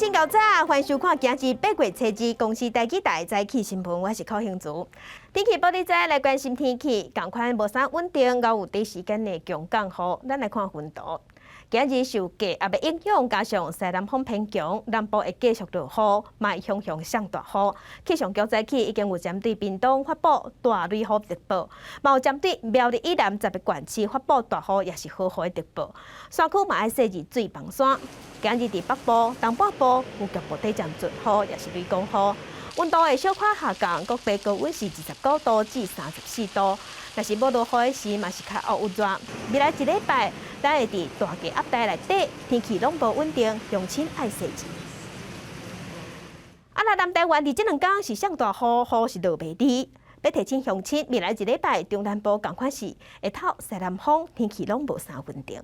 親𠢕早，歡迎收看今日8月初2公視台語台早起新聞，我是柯興竹。天氣報你知，來關心天氣，仝款無啥穩定，𠢕有短時間的強降雨。咱來看雲圖。今日受低壓的影響，加上西南風偏強，南部會繼續落雨，嘛會向向上大雨。氣象局早起已經有針對屏東發布大雷雨特報，嘛有針對苗栗以南10個縣市發布大雨抑是豪雨特報。山區嘛愛設置水防山。今日佇北部、東半部有局部短暫陣雨，抑是雷公雨。溫度會小可下降，各地高溫是29度至34度。若是無落雨的時，嘛是較鬱熱。未來一禮拜，咱會佇大低壓帶內底，天氣攏無穩定，鄉親愛細緻。啊，若南台灣佇這兩工是上大雨，雨是落袂離。欲提醒鄉親，未來一禮拜中南部仝款是會透西南風，天氣攏無啥穩定。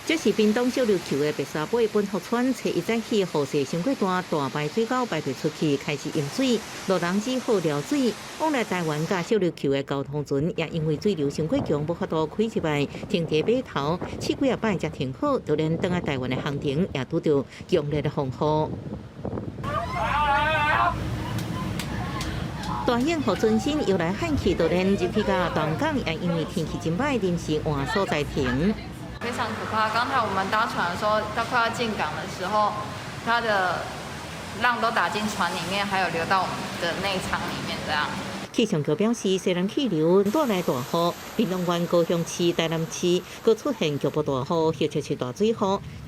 這是屏東小琉球的白沙尾本福村，初一早起雨勢傷過大，大排水溝排袂出去，開始淹水，路人只好撩水。往來台灣佮小琉球的交通船也因為水流傷過強，無法度開入來，停佇碼頭，試幾仔擺才停好，就連轉來台灣的航程也拄著強烈的風雨。大型予船身搖來撼去，就連入去到東港也因為天氣真歹，臨時換所在停。非常可怕。剛才我們搭船的時候，到快要進港的時候，它的浪都打進船裡面，還有流到我們的內艙裡面這樣。氣象局表示，西南氣流帶來大雨，屏東縣、高雄市、台南市閣出現局部大雨，或者是大水雨。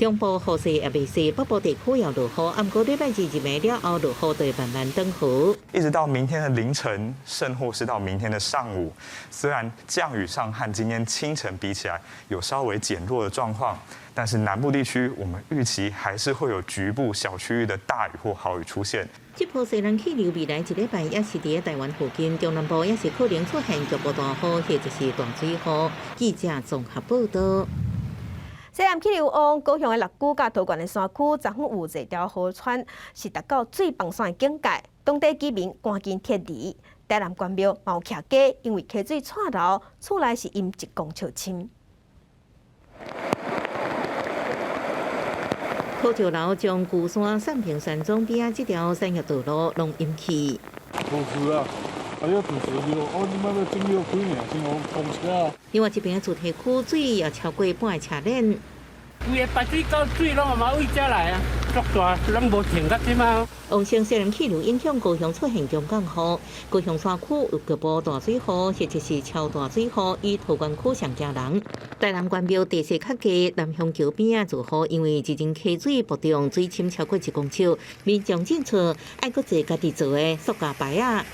中部雨勢也袂細，北部地區也落雨。毋過禮拜二入暝了後，落雨就會慢慢轉好。一直到明天的凌晨，甚或是到明天的上午，雖然降雨上和今天清晨比起來有稍微減弱的狀況，但是南部地區我們預期還是會有局部小區域的大雨或豪雨出現。這波西南氣流未來一禮拜也是佇台灣附近，中南部也是可能出現局部大雨或者是大水雨。記者綜合報道。西南氣流往高雄的六龜佮桃園的山區，昨昏有濟條河川是達到水崩山的警戒，當地居民趕緊撤離。台南關廟嘛有徛家，因為溪水掣流，厝內是淹1公尺深。土石流將龜山三平山莊邊仔這條產業道路攏淹去。無去啊！啊，你就是哦，你媽要整了幾年先講通車啊。另外一邊主題區水也超過半個車輪。規个排水溝水攏嘛對遮來啊，足大，攏無停到這馬。旺盛西南氣流影響高雄出現強降雨，高雄山區有局部大水雨，或者是超大水雨，以桃園區上驚人。台南關廟地勢較低，南鄉橋邊仔落雨，因為一陣溪水暴漲，水深超過1公尺，民眾進出愛閣坐家己做的塑膠排仔。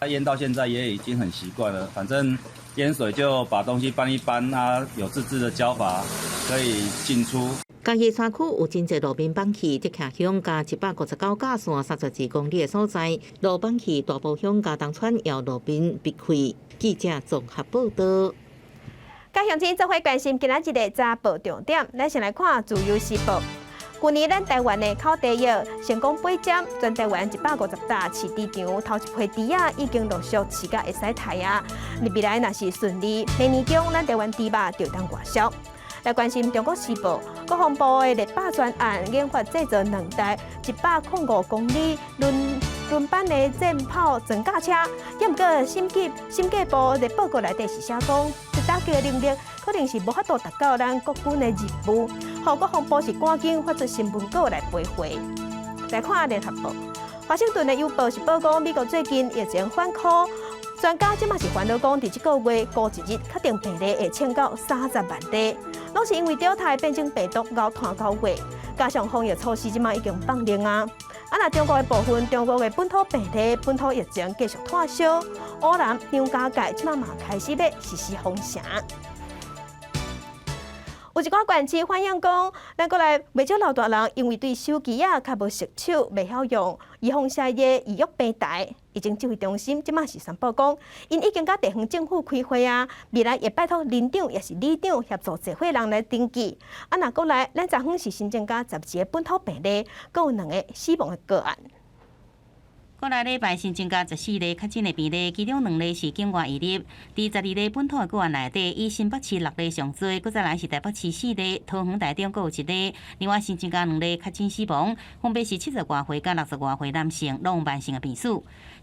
淹到現在也已經很習慣了，反正淹水就把東西搬一搬，啊，有自製的膠筏可以進出。嘉義山區有真濟路面崩去，竹徛鄉加159甲線32公里的所在，路崩去，大埔鄉佮東川也路面崩開。記者綜合報道。佮鄉親做伙關心今仔日的早報重點，咱先來看《自由時報》。去年咱台灣的口蹄疫成功擺針，全台灣150搭飼豬場頭一批豬仔已經陸續飼甲會使刣啊！未來若是順利，明年中咱台灣豬肉就當外銷。來關心《中國時報》，國防部的獵霸專案研發製造兩台105公里輪輪班的戰炮裝甲車，毋過審計部的報告內底是寫講，這打擊的能力可能是無法度達到咱國軍的任務，予國防部是趕緊發出新聞稿來賠回。來看聯合報，華盛頓的郵報是報講美國最近疫情反撲，專家這馬是煩惱講，佇這個月估一日確診病例會衝到30萬例，攏是因為 Delta 變種病毒𠢕拖到月，加上防疫措施這馬已經放寬啊。啊，若中國的部分，中國的本土病例、本土疫情繼續拖燒，烏南、張家界這馬嘛開始欲實施封城。有一寡縣市反映講，咱國內袂少老大人因為對手機仔較無熟手，袂曉用，預防射的預約平台，疫情指揮中心這馬是宣布講，𪜶已經佮地方政府開會啊，未來會拜託鄰長抑是里長協助濟歲人來登記。啊，若國內咱昨昏是新增加12個本土病例，閣有兩個死亡的個案。國內禮拜新增加14例確診的病例，其中兩例是境外移入。佇12例本土的個案內底，以新北市六例上濟，閣再來是台北市四例，桃園、台中閣有一例。另外新增加兩例確診死亡，分別是70外歲佮60外歲男性，攏有慢性的病史。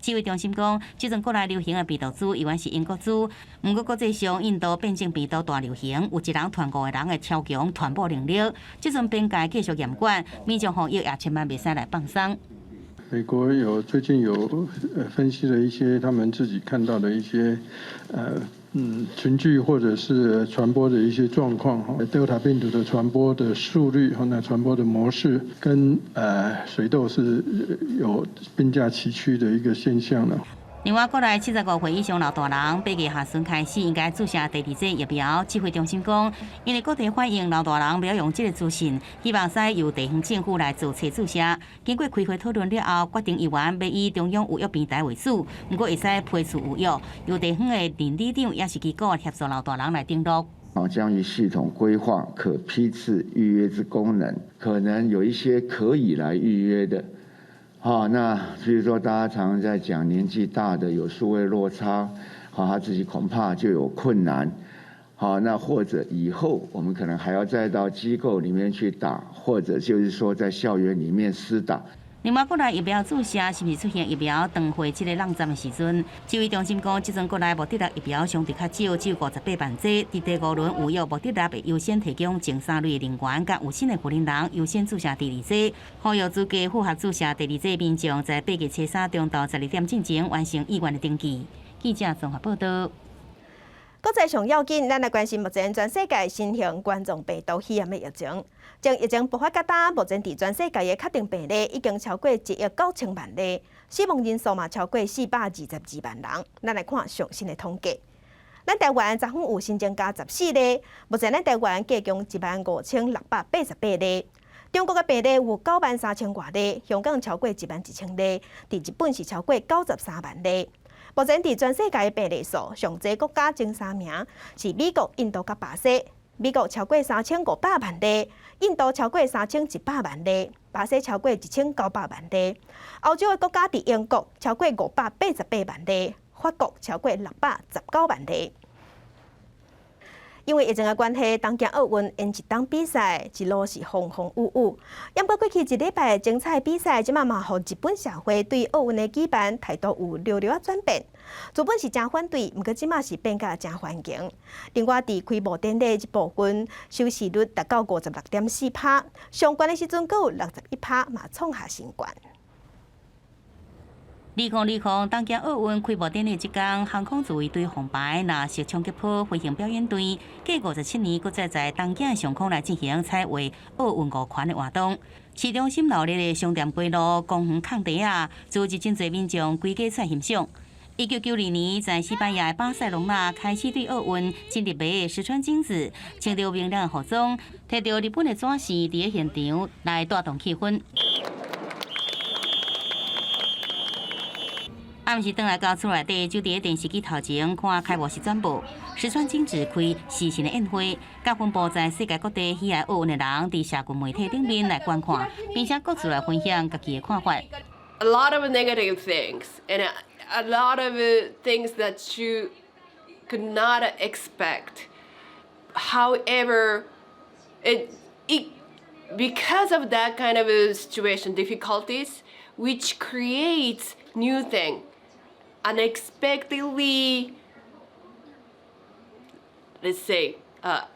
指揮中心講，這陣國內流行的病毒株猶原是英國株，毋過國際上印度變種病毒大流行，有一人傳五個人的超強傳播能力。這陣邊界繼續嚴管，民眾防疫也千萬袂使來放鬆。美國有最近有分析了一些他們自己看到的一些群聚或者是傳播的一些狀況哈，Delta 病毒的傳播的速率和那傳播的模式跟水痘是有並駕齊驅的一個現象呢。另外，國內75歲以上老大人，8月下旬開始應該注射第二劑疫苗。指揮中心講，因為各地反映老大人袂曉用這個資訊，希望使由地方政府來做冊注射。經過開會討論了後，決定猶原欲以中央預約平台為主，毋過會使批次預約，由地方的鄰里長抑是機構協助老大人來登錄。啊，將於系統規劃可批次預約之功能，可能有一些可以來預約的。好，那比如說大家常常在講年紀大的有數位落差，好，他自己恐怕就有困難。好，那或者以後我們可能還要再到機構裡面去打，或者就是說在校園裡面施打。另外，國內疫苗注射是毋是出現疫苗斷貨這個論戰的時陣，指揮中心講，這陣國內莫德納疫苗相對較少，只有58萬劑。佇第五輪預約莫德納會優先提供前三類人員佮有新的婦人人優先注射第二劑。呼籲資格符合注射第二劑民眾，在8月初三中晝12點進前完成意願的登記。記者綜合報道。國際上要緊，咱來關心目前全世界新型冠狀病毒肺炎的疫情。從疫情爆發到今，目前佇全世界的確定病例已經超過1億9千萬例，死亡人數嘛超過422萬人。咱來看上新的統計，咱台灣昨昏有新增加14例，目前咱台灣計共15,688例。中國的病例有9萬3千外例，香港超過1萬1千例，佇日本是超過93萬例。目前佇全世界的病例數，上濟國家前三名是美國、印度佮巴西。美國超過3500萬例，印度超過3100萬例，巴西超過1900萬例。歐洲的國家佇英國超過588萬例，法國超過619萬例。因為疫情的關係，東京奧運延一冬比賽，一路是風風雨雨。毋過過去一禮拜精彩比賽，這馬嘛予日本社會對奧運的舉辦態度有略略仔轉變。原本是誠反對，毋過這馬是變甲誠歡迎。另外，佇開幕典禮這部分收視率達到56.4趴，上懸的時陣閣有61趴，嘛創下新高。2020東京奧運開幕典禮這工，航空自衛隊紅牌藍色衝擊波飛行表演隊，隔57年，閣再在東京上空來進行彩繪奧運五環的活動。市中心鬧熱的商店街路、公園空地仔，組織真濟民眾規家出來欣賞。1992年，在西班牙的巴塞隆納開始對奧運進入的石川京子，穿著明亮的服裝，提著日本的紙扇，佇咧現場來帶動氣氛。暗時轉來到厝內底，就佇咧電視機頭前看開幕式轉播。石川京子開視訊的宴會，佮分佈在世界各地喜愛奧運的人，佇社群媒體頂面來觀看，並且各自來分享家己的看法。 A lot of negative things and a lot of things that you could not expect. However, it because of that kind of situation difficulties, which creates new thing, unexpectedly, let's say,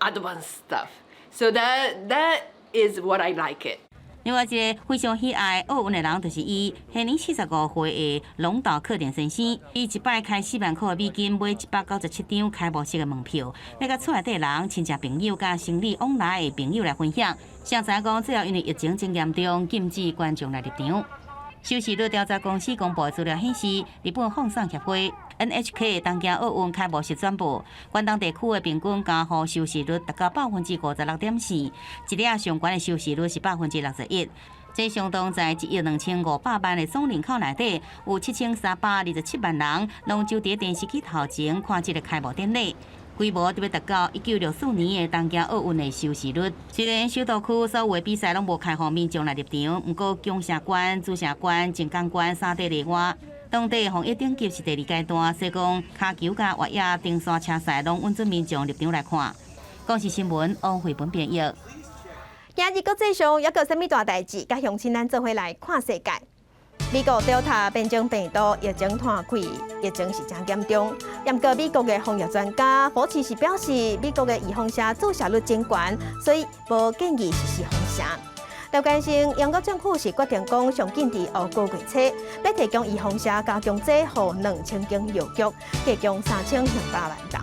advanced stuff. So that is what I like it. 另外一個非常喜愛奧運的人就是伊，現年45歲的龍島克典先生，伊一擺開4萬塊的美金買197張開幕式的門票，欲佮厝內底人、親戚朋友佮生理往來的朋友來分享。誰知講最後因為疫情真嚴重，禁止觀眾來入場。收視率調查公司公布的資料顯示，日本放送協會 NHK 東京奧運開幕式轉播，關東地區的平均加戶收視率達到56.4%，一日上懸的收視率是61%。這相當在1億2500萬的總人口內底，有7327萬人攏就佇電視機頭前看這个開幕典禮。規模欲達到1964年的東京奧運的收視率。雖然首都區所有的比賽攏無開放民眾來入場，毋過京瀉縣、輜城縣、靜岡縣三地例外。當地防疫等級是第二階段，所以講跤球佮越野登山車賽攏允准民眾入場來看。公視新聞王慧文編譯。今日國際上猶閣有啥物大代誌？佮鄉親咱做伙來看世界。美國 Delta 變種病毒疫情湠開，疫情是誠嚴重。毋過美國的防疫專家福奇是表示，美國的預防射注射率真懸，所以無建議實施封城。來關心，英國政府是決定講，上緊佇後個月初，欲提供預防射加強劑予2000間藥局，提供3200萬人。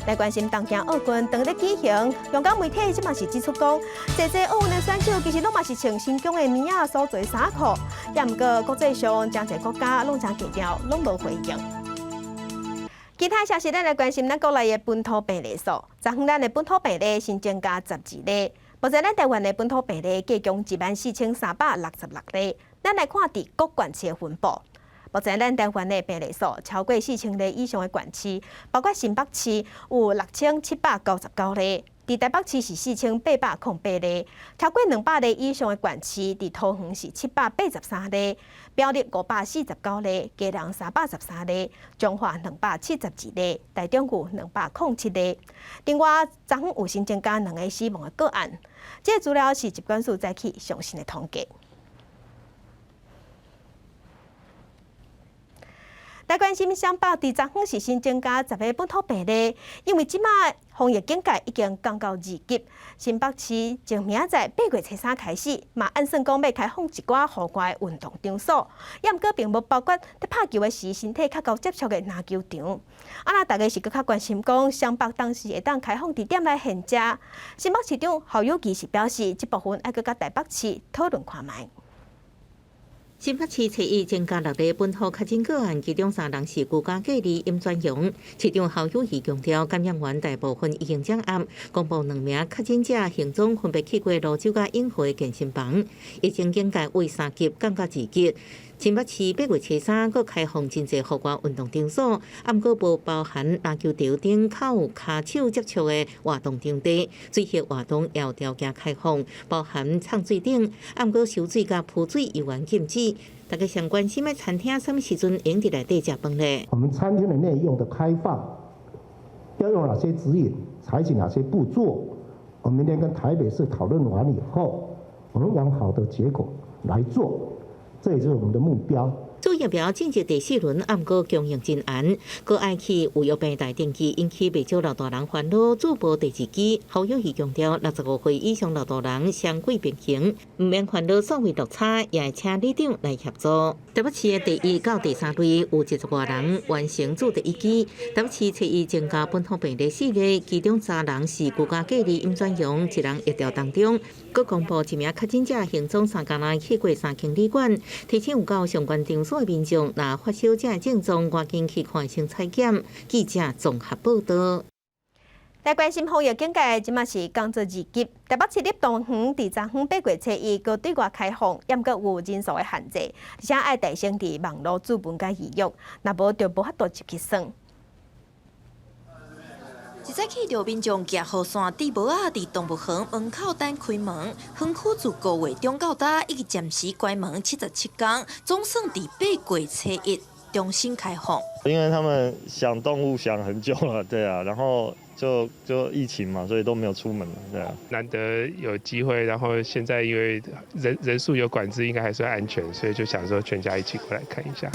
來關心東京奧運當日舉行，香港媒體這馬是指出講，濟濟奧運的選手其實攏嘛是穿新疆的棉仔所做衫褲，也毋過國際上誠濟國家攏誠低調，攏無回應。其他消息，咱來關心咱國內的本土病例數，昨昏咱的本土病例新增加12例。目前咱台灣的本土病例計共14,366例。咱來看佇各縣市的分布。目前咱台灣的病例數超過4000例以上的縣市，包括新北市有6799例，佇台北市是4808例，超過200例以上的縣市，佇桃園是783例，苗栗549例，基隆313例，彰化272例，台中有207例。另外，昨昏有新增加兩个死亡的個案，這個資料是疾管署早起上新的統計。來關心雙北佇昨昏是新增加10個本土病例，因為這馬防疫警戒已經降到2級。新北市從明仔載8月初3開始，嘛按算講欲開放一寡戶外運動場所，也毋過並無包括佇拍球的時身體較𠢕接觸的籃球場。啊，若大家是閣較關心講雙北當時會當開放佇點來現食？新北市長侯友宜是表示，這部分愛閣佮台北市討論看覓。新北市初一增加六例本土確診個案，其中三人是居家隔離陰轉陽。市長侯友宜強調，感染源大部分已經掌握，公布兩名確診者行蹤分別去過蘆洲佮永和的健身房。疫情警戒為3級降到2級。新北市8月初3閣開放真濟戶外運動場所，毋過無包含籃球場頂較有跤手接觸的活動場地。水域活動也有條件開放，包含沖水頂，毋過收水佮潑水猶原禁止。大家上關心的餐廳，啥物時陣會佇內底食飯咧？我們餐廳的內用的開放，要用哪些指引，採取哪些步驟？我們明天跟台北市討論完以後，我們往好的結果來做。這也是我們的目標。注疫苗進入第四輪，毋過供應真懸，閣愛去有約病台登記，引起袂少老大人煩惱。注無第二劑，侯友宜強調，65歲以上老大人雙軌並行，毋免煩惱所謂落差，也會請里長來協助。台北市的第一到第三類有10外人完成注第一劑。台北市初一增加本土病例四例，其中三人是居家隔離陰轉陽，一人疫調當中。閣公布一名確診者行蹤三工內去過三間旅館，提醒有到相關場所的民眾，若發燒這症狀，趕緊去看醫生採檢。記者綜合報道。來關心防疫警戒，這馬是降做2級。台北市立動物園佇昨昏8月初1閣對外開放，毋過有人數的限制，而且愛預先佇網路注文佮預約，若無就無法度入去耍。一早起就民眾舉雨傘、戴帽仔，佇動物園門口等開門。園區自5月中到今已經暫時關門77天，總算佇8月初1重新開放。因為他們想動物想很久了，對啊，然後就疫情嘛，所以都沒有出門，對啊。難得有機會，然後現在因為人數有管制，應該還算安全，所以就想說全家一起過來看一下。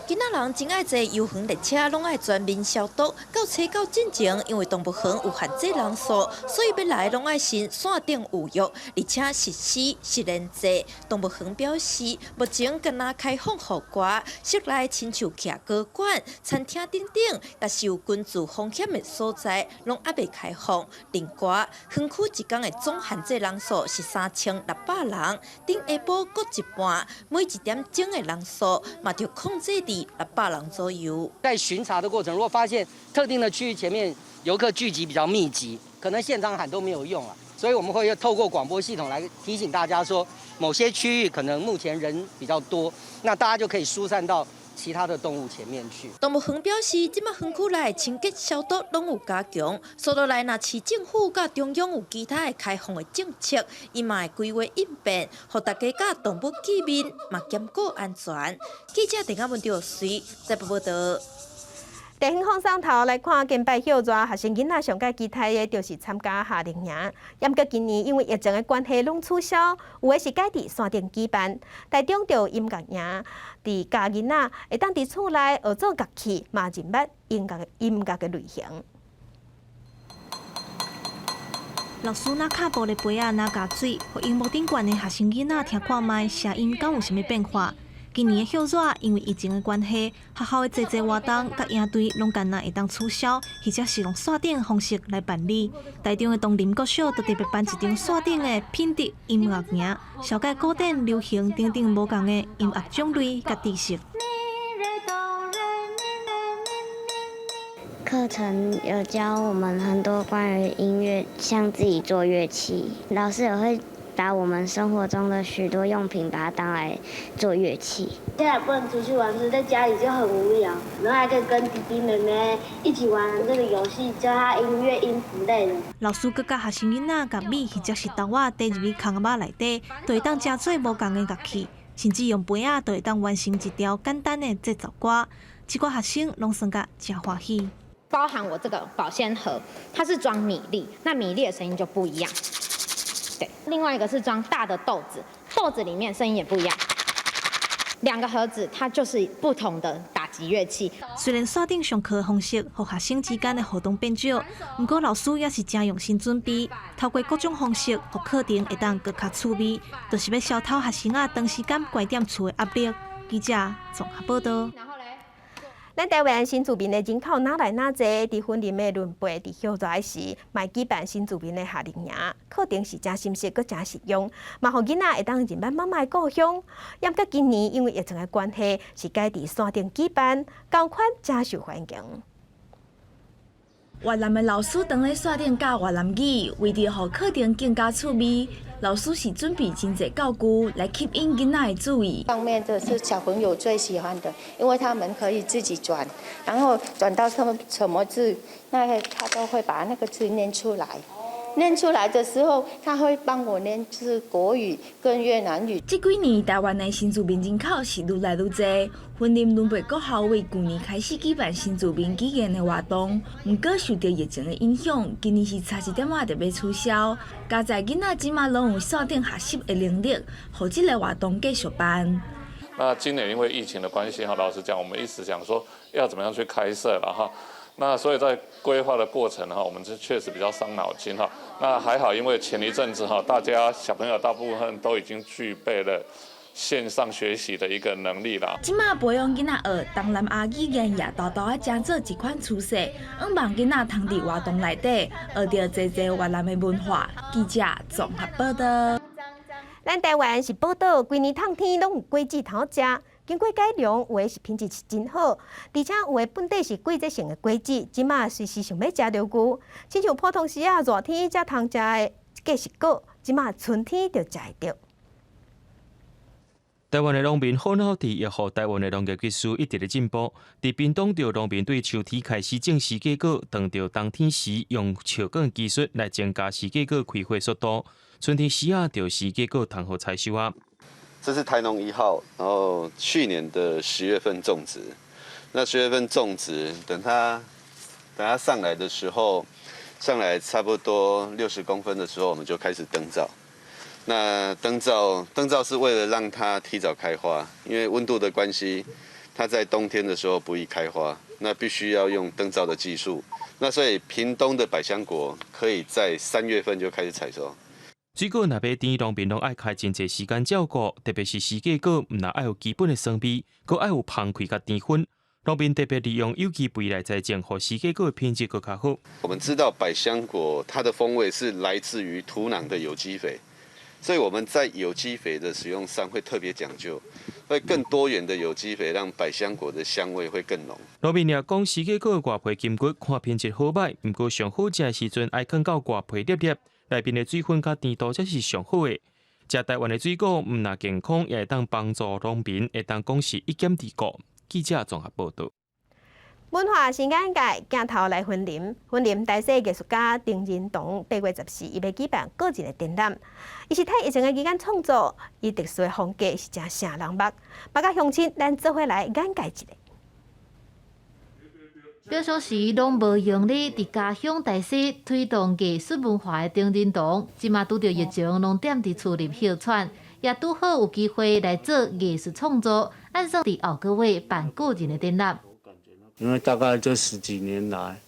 囡仔人真愛坐遊園列車，攏愛全面消毒。到初九進前，因為動物園有限制人數，所以欲來攏愛先線頂預約，而且實施實聯制。動物園表示，目前敢若開放戶外，室內親像徛高館、餐廳等等，但是有軍事風險的所在，攏猶未開放。另外，園區一工的總限制人數是3600人，頂下晡各一半，每一點鐘的人數嘛著控制佇600人左右。在巡查的過程，如果發現特定的區域前面遊客聚集比較密集，可能現場喊都沒有用了，所以我們會透過廣播系統來提醒大家說，某些區域可能目前人比較多，那大家就可以疏散到其他的動物前面去。動物園表示，這馬園區內清潔消毒攏有加強，紲落來若市政府佮中央有其他的開放的政策，伊嘛會規劃應變，予大家佮動物見面嘛兼顧安全。記者鄭亞文吊隨在報道。地方放送頭來看，近擺歇熱學生囡仔上蓋期待的，就是參加夏令營。毋過今年因為疫情的關係，攏取消，有的是改佇山頂舉辦。台中就音樂營，佇教囡仔會當佇厝內學做樂器，嘛認捌音樂音樂的類型。老師拿跤步的杯仔若加水，予螢幕頂懸的學生囡仔聽看覓聲音敢有啥物變化？今年的歇熱因為疫情的關係，學校的濟濟活動佮營隊攏干焦會當取消，或者是用線頂的方式來辦理。台中的東林國小就特別辦一場線頂的品德音樂營，紹介古典、流行等等無仝的音樂種類佮知識。課程有教我們很多關於音樂，像自己做樂器，老師也會把我們生活中的許多用品，把它當來做樂器。現在不能出去玩，所以在家裡就很無聊，然後還可以跟弟弟妹妹一起玩這個遊戲，教他音樂音符類的。老師閣教學生囡仔，共米或者是豆仔綴入去空仔內底，就會當成做無仝的樂器，甚至用杯仔就會當完成一條簡單的節奏歌。這寡學生攏算甲誠歡喜。包含我這個保鮮盒，它是裝米粒，那米粒的聲音就不一樣。對，另外一個是裝大的豆子，豆子裡面聲音也不一樣。兩個盒子它就是不同的打擊樂器。雖然線頂上課的方式，予學生之間的互動變少，毋過老師也是誠用心準備，透過各種方式，予課程會當閣較趣味，就是欲消除學生仔長時間關佇厝的壓力。記者綜合報道。咱台灣新住民的人口愈來愈濟，佇雲林的崙背佇歇熱時，嘛舉辦新住民的夏令營，課程是誠深實，閣誠實用，嘛予囡仔會當認捌媽媽的故鄉。毋過今年因為疫情的關係，是改佇山頂舉辦，仝款誠受歡迎。越南的老師當咧線頂教越南語，為著予課程更加趣味，老師是準備真濟教具來吸引囡仔的注意。上面的是小朋友最喜歡的，因為他們可以自己轉，然後轉到什麼什麼字，那個他都會把那個字念出來。念出來的時候，他會幫我念是國語跟越南語。這幾年台灣的新住民人口是愈來愈濟，雲林崙背國校為舊年開始舉辦新住民語言的活動，毋過受著疫情的影響，今年是差一點仔就欲取消。佳哉囡仔這馬攏有線頂學習的能力，予這个活動繼續辦。那今年因為疫情的關係哈，老實講，我們一直想說要怎麼樣去開設了哈。那所以在規劃的過程哈，我們這確實比較傷腦筋哈。那還好，因為前一陣子哈，大家小朋友大部分都已經具備了線上學習的一個能力啦。這馬培養囡仔學東南亞語言，也沓沓仔成做一款趨勢。向望囡仔通佇活動內底學著濟濟越南的文化。記者綜合報道。咱台灣是寶島，規年冬天攏有果子通食。經過改良，有的是品質是真好，而且有的本底是季節性的果子，這馬隨時想欲食就有。親像普通時仔熱天才通食的結實果，這馬春天就食會著。台灣的農民好腦智，也予台灣的農業技術一直咧進步。佇屏東，著農民對秋天開始種時果果，當著冬天時用笑梗技術來增加時果果開花速度。春天時仔，就時果果通好採收啊。這是台農一號，然後去年的10月份種植，那10月份種植，等它上來的時候，上來差不多60公分的時候，我們就開始燈照。那燈照燈照是為了讓它提早開花，因為溫度的關係，它在冬天的時候不易開花，那必須要用燈照的技術。那所以屏東的百香果可以在3月份就開始採收。水果若欲甜，農民攏愛開真濟時間照顧，特別是時果果，毋但愛有基本的酸味，閣愛有芳氣佮甜分。農民特別利用有機肥來栽種，予時果果的品質閣較好。我們知道百香果它的風味是來自於土壤的有機肥，所以我們在有機肥的使用上會特別講究，會更多元的有機肥，讓百香果的香味會更濃。農民也講，時果果外皮金骨，看品質好䆀，毋過上好食的時陣愛囥到外皮粒粒，內面的水分佮甜度才是上好的。食台灣的水果，毋但健康，也會當幫助農民，會當講是一兼二顧。記者綜合報導。文化新眼界，鏡頭來雲林，雲林大細藝術家丁仁堂8月14，伊欲舉辦個人的展覽。伊是趁疫情的期間創作，伊特殊的風格是誠吸人目。大家鄉親，咱做伙來眼界一下。平常時攏無閒咧，佇家鄉大細推動藝術文化的丁仁堂，這馬拄著疫情，攏踮佇厝裡歇喘，也拄好有機會來做藝術創作，按算佇後個月辦個人的展覽。因為大概這十幾年來，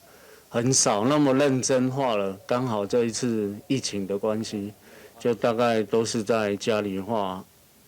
很少那麼認真畫了。剛好這一次疫情的關係，就大概都是在家裡畫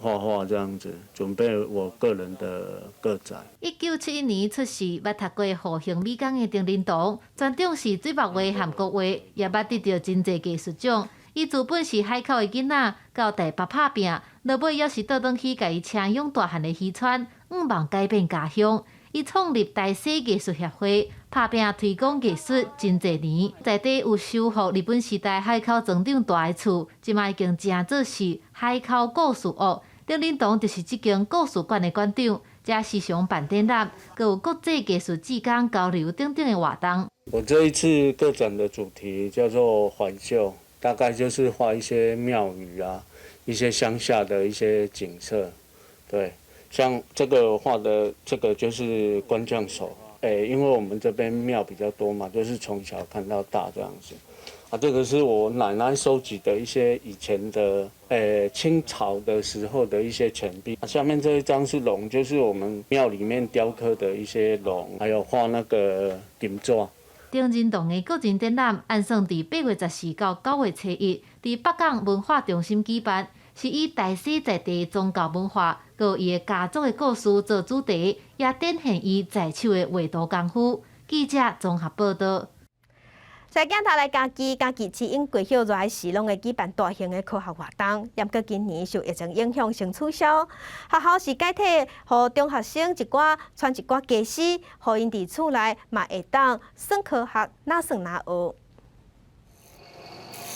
畫畫這樣子，準備我個人的個展。1971年出世，捌讀過復興美工的丁仁堂，專長是水墨畫和國畫，也捌得著真濟藝術獎。伊自本是海口的囡仔，到台北拍拚，落尾猶是倒轉去共伊生養大漢的漁村，向望改變家鄉。伊創立大細藝術協會，拍拚推廣藝術真濟年，在地有修復日本時代海口船長蹛的厝，這馬已經成做是海口故事屋。丁仁堂就是這間故事館的館長，遮時常辦展覽，閣有國際藝術志工交流等等的活動。我這一次個展的主題叫做懷舊，大概就是畫一些廟宇啊，一些鄉下的一些景色，對。像這個畫的這個就是官將手，因為我們這邊廟比較多嘛，就是從小看到大這樣子。啊，這個是我奶奶收集的一些以前的，清朝的時候的一些錢幣。下面這一張是龍，就是我們廟裡面雕刻的一些龍，還有畫那個頂座。丁仁堂的個人展覽，按算佇8月14到9月初1，佇北港文化中心舉辦。是以大細在地宗教文化，閣有伊的家族的故事做主題，也展現伊在手的畫圖功夫。記者綜合報導。在鏡頭來嘉義，嘉義市因過歇熱時，攏會舉辦大型的科學活動。毋過今年受疫情影響，先取消。學校是改提予中學生一寡穿一寡家私，予𪜶佇厝內嘛會當耍科學，哪耍哪學。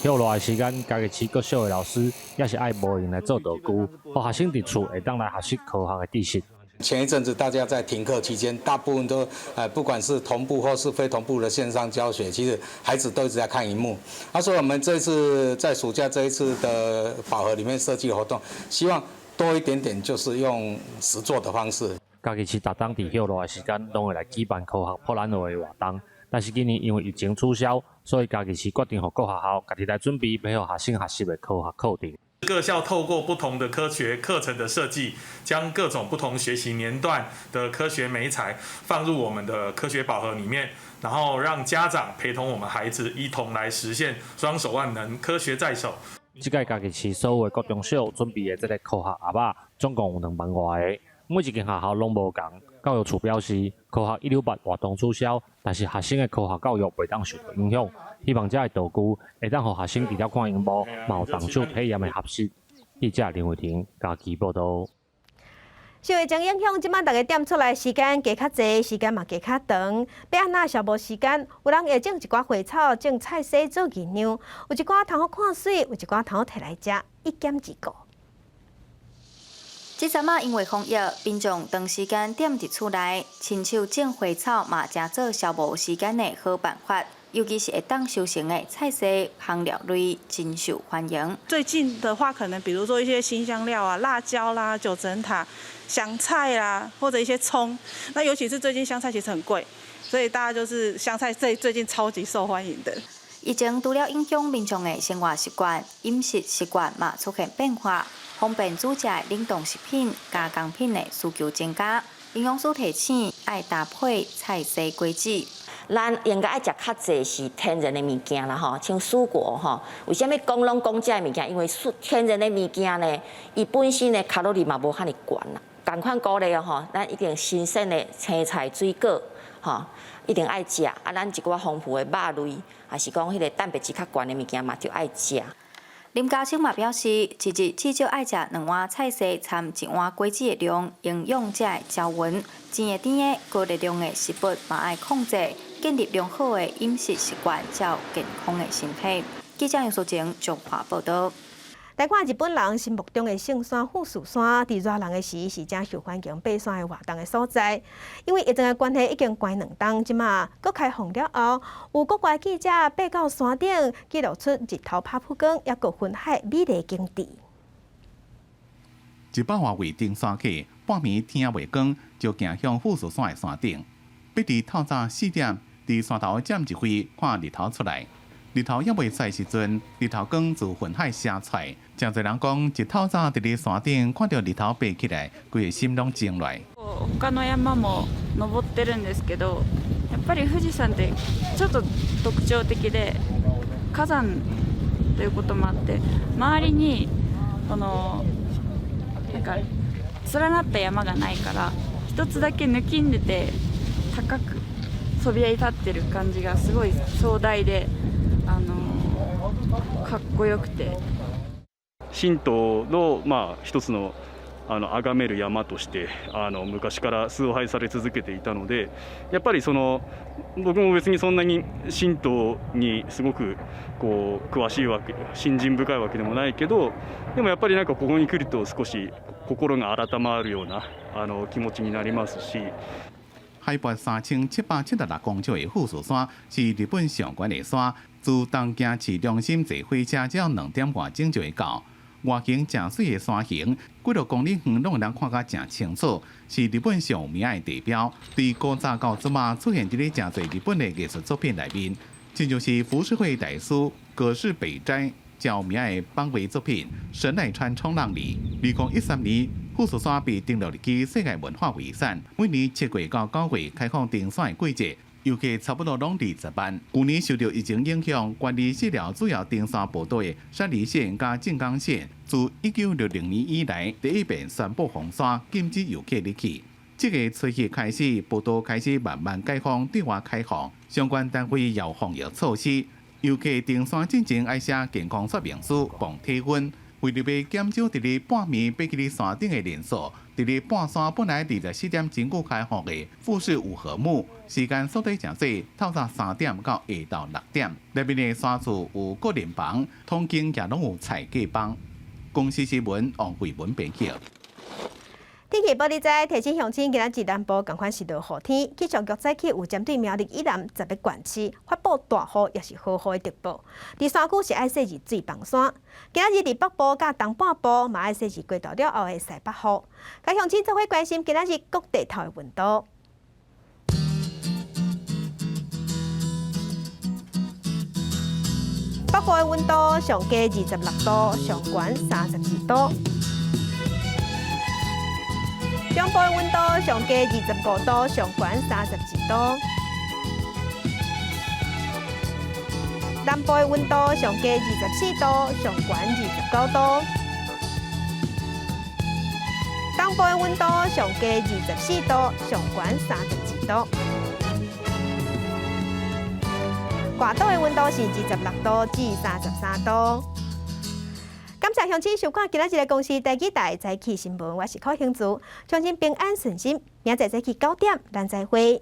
歇熱的時間，嘉義市國小的老師也是愛無閒來做道具，予學生佇厝會當來學習科學的知識。前一陣子大家在停課期間，大部分都不管是同步或是非同步的線上教學，其實孩子都一直在看螢幕。啊，所以我們這次在暑假這一次的寶盒裡面設計活動，希望多一點點，就是用實作的方式。嘉義市逐冬佇歇熱的時間，攏會來舉辦科學博覽會的活動。但是今年因為疫情取消，所以嘉義市決定予各學校家己來準備，欲予學生學習的科學課程。各校透過不同的科學課程的設計，將各種不同學習年段的科學媒材放入我們的科學寶盒裡面，然後讓家長陪同我們孩子一同來實現雙手萬能，科學在手。這屆嘉義市所有的國中小準備的這個科學盒仔，總共有2萬外個，每一間學校攏無仝。教育處表示，科學168活動取消，但是學生的科學教育袂當受到影響。希望這个道具會當予學生除了看螢幕，嘛有動手體驗的學習。記者林慧婷嘉義報導。受疫情影響，這擺逐家踮厝內時間加較濟，時間嘛加較長。欲按怎消磨時間？有人會種一寡花草，種菜蔬做營養；有一寡通好看媠，有一寡通好提來食，一兼二顧。這陣仔因為防疫，民眾長時間踮佇厝內，親手種花草嘛，誠做消磨時間的好辦法。尤其是會當收成的菜色、香料類，真受歡迎。最近的話，可能比如說一些辛香料啊、辣椒啦、九層塔、香菜啦，或者一些蔥。那尤其是最近香菜其實很貴，所以大家就是香菜最近超級受歡迎的。疫情除了影響民眾的生活習慣、飲食習慣嘛出現變化，方便煮食的冷凍食品、加工品的需求增加。營養師提醒，愛搭配菜色果子。咱應該愛食較濟是天然的物件啦吼，像蔬果吼。為啥物講攏講這个物件？因為天然的物件呢，伊本身的卡路里嘛無遐爾懸啦。仝款鼓勵哦吼，咱一定新鮮的青菜水果吼，一定愛食。啊，咱一寡豐富的肉類，抑是講彼个蛋白質較懸的物件嘛，就愛食。林家清嘛表示，一日至少愛食兩碗菜色摻一碗果子的量，營養才會均勻。甜的甜的，高熱量的食物嘛愛控制，建立良好的飲食習慣，才有健康的身體。記者楊淑晴綜合報導。來看日本人心目中的聖山富士山，佇熱人的時是誠受歡迎爬山的活動的所在。因為疫情的關係，已經關兩冬，這馬閣開放了後，有國外記者爬到山頂，記錄出日頭拍曝光，抑閣雲海美麗景致。100外位登山客，半暝天猶未光，就行向富士山的山頂。欲佇透早4點，佇山頭佔一位看日頭出來。日頭猶未出來時陣，日頭光自雲海射出來。誠濟人講，一透早佇咧山頂看著日頭爬起來，規个心攏靜落來。他の山も登ってるんですけど、やっぱり富士山ってちょっと特徴的で、火山ということもあって、周りにこのなんか連なった山がないから、一つだけ抜きんでて高くそびえ立ってる感じがすごい壮大で、かっこよくて。神道のまあ一つの崇める山として昔から崇拝され続けていたので、やっぱりその僕も別にそんなに神道にすごくこう詳しいわけ、信心深いわけでもないけど、でもやっぱりなんかここに来ると少し心が改まるような気持ちになりますし。海拔3776公尺的富士山是日本上懸的山，自東京市中心坐火車只要2點外鐘就會到。外形誠媠的山形，幾若公里遠攏會當看甲誠清楚，是日本上有名的地標。對古早到這馬出現佇咧誠濟日本的藝術作品內面，親像是浮世繪大師葛飾北齋著名的版畫作品《神奈川衝浪里》。2013年，富士山被登錄入去世界文化遺產。每年7月到9月開放登山的季節，遊客差不多攏20萬。舊年受著疫情影響，關閉四條主要登山步道的山梨縣佮靜岡縣，自1960年以來第一遍宣布封山，禁止遊客入去。這个初一開始，步道開始慢慢解放，對外開放，相關單位也有防疫措施。遊客登山進前愛寫健康說明書，磅體溫。為著欲減少佇咧半暝爬去咧山頂的人數，佇咧半山本來24點鐘開放的富士五合目，時間縮短誠濟，透早3點到下晝6點。內面的山厝有個人房，統景也攏有菜價房。公視新聞王慧文編輯。天氣報你知，提醒鄉親今仔日南部仝款是落雨天。氣象局早起有針對苗栗以南10个縣市發布大雨抑是豪雨的特報。佇山區是愛設置水防傘。今仔日佇北部佮東半部嘛愛設置過晝了後的西北雨。共鄉親做伙關心今仔日各地頭的溫度。北部的溫度上低26度，上懸32度。中部的溫度上低25度，上懸32度。南部的溫度上低24度，上懸29度。東部的溫度上低24度，上懸32度。外島的溫度是26度至33度。感謝鄉親收看今仔日的公視第二台早起新聞，我是柯興慈，相信平安順心，明仔載早起9點，咱再會。